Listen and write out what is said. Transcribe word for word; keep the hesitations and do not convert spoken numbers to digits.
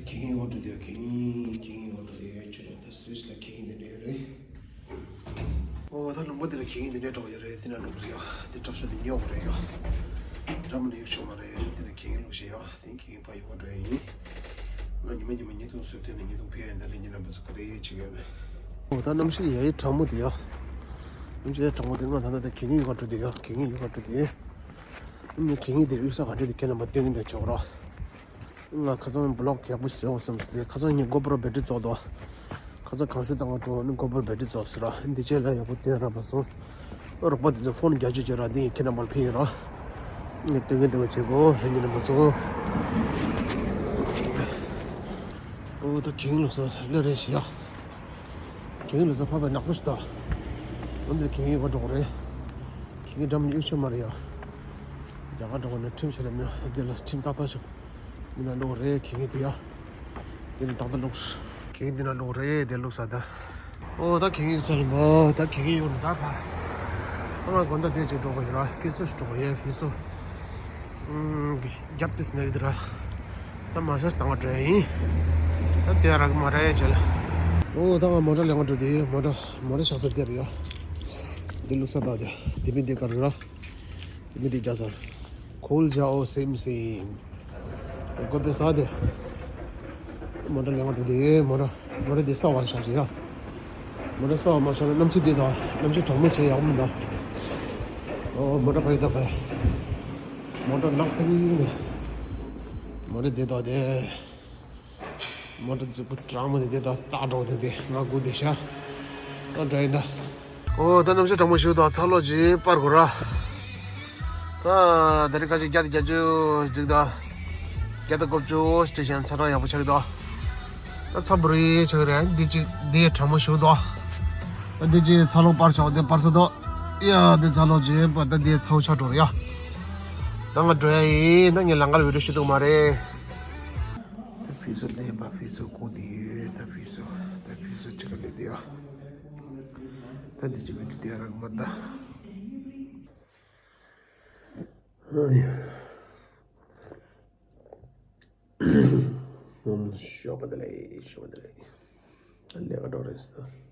ཁེ་ངེ་ཡོད་འགྲོ་དེ་ཁེ་ངེ་ཁེ་ངེ་ཡོད་འགྲོ་དེ་ཆུ་ལ་ད་སུས་ལ་ཁེ་ངེ་དེ་འདྲ་ཡོད་རེད། ཨོ་ད་ལུང་པ་དེ་ལ་ཁེ་ངེ་དེ་འདྲ་འགྲོ་ཡོད་རེད། དེ་ན་ལུག་རེད་ཡ། དེ་དྲག་ཤོས་དེ་ཉོག་རེད་ཡ། འདྲ་མི་འདྲ་ཡོད་ཆོག་མ་རེད། དེ་ལ་ཁེ་ངེ་ལུག་ཤེས་ཡ། དེ་ཁེ་ངེ་ཕ་ཡོད་འགྲོ་ཡ་ཡིན། ང་ཉི་མ་ཉི་མ་ཉི་ཐུང་སུ་དེ་ན་ཉི་ཐུང་ཕེ་ཡ་འདི་ལ་ཉི་ན་བུ་ཚོ་ག་རེ་ཡེ་ཆེ་ཡོད། ཨོ་ད་གནམ་གཤིས་ཡ་ཡི་གྲང་མོ་དེ་ཡ། གནམ་གཤིས་ཡ་གྲང་མོ་དེ་ང་ད་ལྟ་དེ་ཁེ་ངེ་ཡོད་འགྲོ་དེ་ཡ། ཁེ་ངེ་ཡོད་འགྲོ་དེ། ཨ་ནི་ཁེ་ངེ་དེ་གཡུག་ས་ག་འདྲ་དེ་ཁྱེད་རྣམ་པ་སྟོན་གྱིན་བསྡད་ཆོག་ར། ང་ཁ་སང་བི་ལོག་ཡག་པོ་བཟོས་འོང་བསམ་སྟེ། ཁ་སང་ངས་གོ་པོ་རོ་བེ་ཊི་རི་བཙོག་འདུག་ཁ་སང་གངས་ཤུད་བཏང་བ་འགྲོ་ནི་གོ་པོ་རོ་བེ་ཊི་རི་བཙོག་ཟེར་ར། འདི་རྗེས་ལ་ཡག་པོ་སྟོན་ར་པ་སོང་། རོགས་པ་དེ་ཚོ་ཕོན་རྒྱག་བྱེད་བྱེད་ར། འདི་ངས་ཁྱེད་རྣམ་པར་ཕུལ་ཡིན་ར། ངས་སྟོན་གིན་སྟོན་གིན་བྱེད་དགོ་ལྷན་རྒྱས་རྣམ་པ་ཚོ། ཨོ་ད་གིང་ལོ་སོ་ལེ་རེ་ཞིག་ཡ། གིང་ལོ་སོ་ཕ་བའི་ནག་པོ་ཞིག་ད། འོན་ཏེ་གིང་ཡོད་པ་འགྲོ་གི་རེད། གིང་འགྲམ་ནས་གཡུག་ཆོག་མ་རེད་ཡ། རྒྱ་གར་འགྲོ་གི་ནས་ཁྲིམས་ཤིག་རེད་མྱོང་། འདི་ལ་ཁྲིམས་ཏག་ཏག་ཞིག་འདི་ན་ལོག་རེད་གིང་དེ་ཡ། འདི་ནས་ཏག་ཏག་ལོག་གིང་འདི་ན་ལོག་རེད་དེ་ལོག་ས་ད། ཨོ་ད་གིང་ཡོད་ས་རེད་མ། ད་གིང་ཡོད་ནི་ད་ཕ། ཨ་མ་དགོན་ད་དེ་ཅིག་འགྲོ་གི་ཡོད་ར། ཕི་སུ་ཞིག་འགྲོ་གི་ཡོད་ཕི་སུ། ཨུམ། རྒྱབ་ཏིས་ནས་རེད་ར། ད་མ་ཤ་དང་བ་འགྲོ་ཡ་ཡིན། ད་དེ་རག་མ་རེད་ཅེ་ལ། ཨོ་ད་ང་མོ་ཊ་ལེན་ག་འགྲོ་དེ་མོ་ཊ་མོ་ཊ་ཤག་ས་དེ་རེད་ཡ། དེ་ལུག་ས་དག་དེ་དེ་མི་དེ་ག་རེད་ར། དེ་མི་དེ་རྒྱ་ས། ཁོལ་ཇ་ཨོ་སེམ་སེམ། དེ་གོ་པེ་ས་དེ། མོ་ཊ་ལེན་ག་འགྲོ་དེ་མོ་ཊ་མོ་ཊ་དེ་ས་བ་ཤག་ཅེ་ཡ། མོ་ཊ་ས་བ་མ་ཤག་ན་གནམ་གཤིས་དེ་དང་གནམ་གཤིས་གྲང་མོ་བྱས་ཡག་མོ་འདུག་ཨོ་མོ་ཊ་ག་རེ་ད་ག་རེ། མོ་ཊ་ལག་ཁ་ཉིན་ནས། མོ་ཊ་བདེ་དོག་དེ། མོ་ཊ་རྫིག་པོ་གྲང་མོ་དེ་བདེ་དོག་ཏག་འགྲོ་དེ་དེ་ང་སྒུག་བསྡད་ཤག་ཨ་འདྲ་ཡིན་ད། ཨོ་ད་གནམ་གཤིས་གྲང་མོ་ཞིག་འདུག་ཚ་ལོ་ཅིག་སྤར་དགོས་ར། ད་དེ་རིང་ཁ་ཅིག་བརྒྱ་དང་བརྒྱད་ཅུ་འགྲིག་ད། བརྒྱ་དང་དགུ་བཅུ་ཞིག་བྱས་ན་ཚ་གྲང་ཡག་པོ་ཆགས་ཀྱི་འདུག་ད་ཚ་འབུ་རི་ཆགས་ཀྱི་རེད། འདི་གཅིག་འདི་གྲང་མོ་ཞིག་འདུག་ད་འདི་གཅིག་ཚ་ལོ་སྤར་ཆོག་དེ་སྤར་ས་འདུག་ཡ་དེ་ཚ་ལོ་ཅིག་སྤར་ད་དེ་ཚ་བོ་ཆགས་འགྲོ་རེད་ཡ། ད་ང་འགྲོ་ཡ་ཡིན། ད་ངས་ལམ་ཁ་ལ་བི་ཌིའོ་བྱེད་ཐུབ་མ་རེད། ད་ཕི་སུ་ལེན་པ་ཕི་སུ་གོ་དེ་ཡོད། ད་ཕི་སུ་ད་ཕི་སུ་ཅི་ག་ལེ་དེ་ཡ། ད་འདི་ཅི་མི་དུ་དེ་རག་མ་ད། ཨ་ཡ། ཨུམ། ཞོགས་པ་བདེ་ལེགས། ཞོགས་པ་བདེ་ལེགས། ད་ལས་ཀ་འགྲོ་རེད་ཟེར།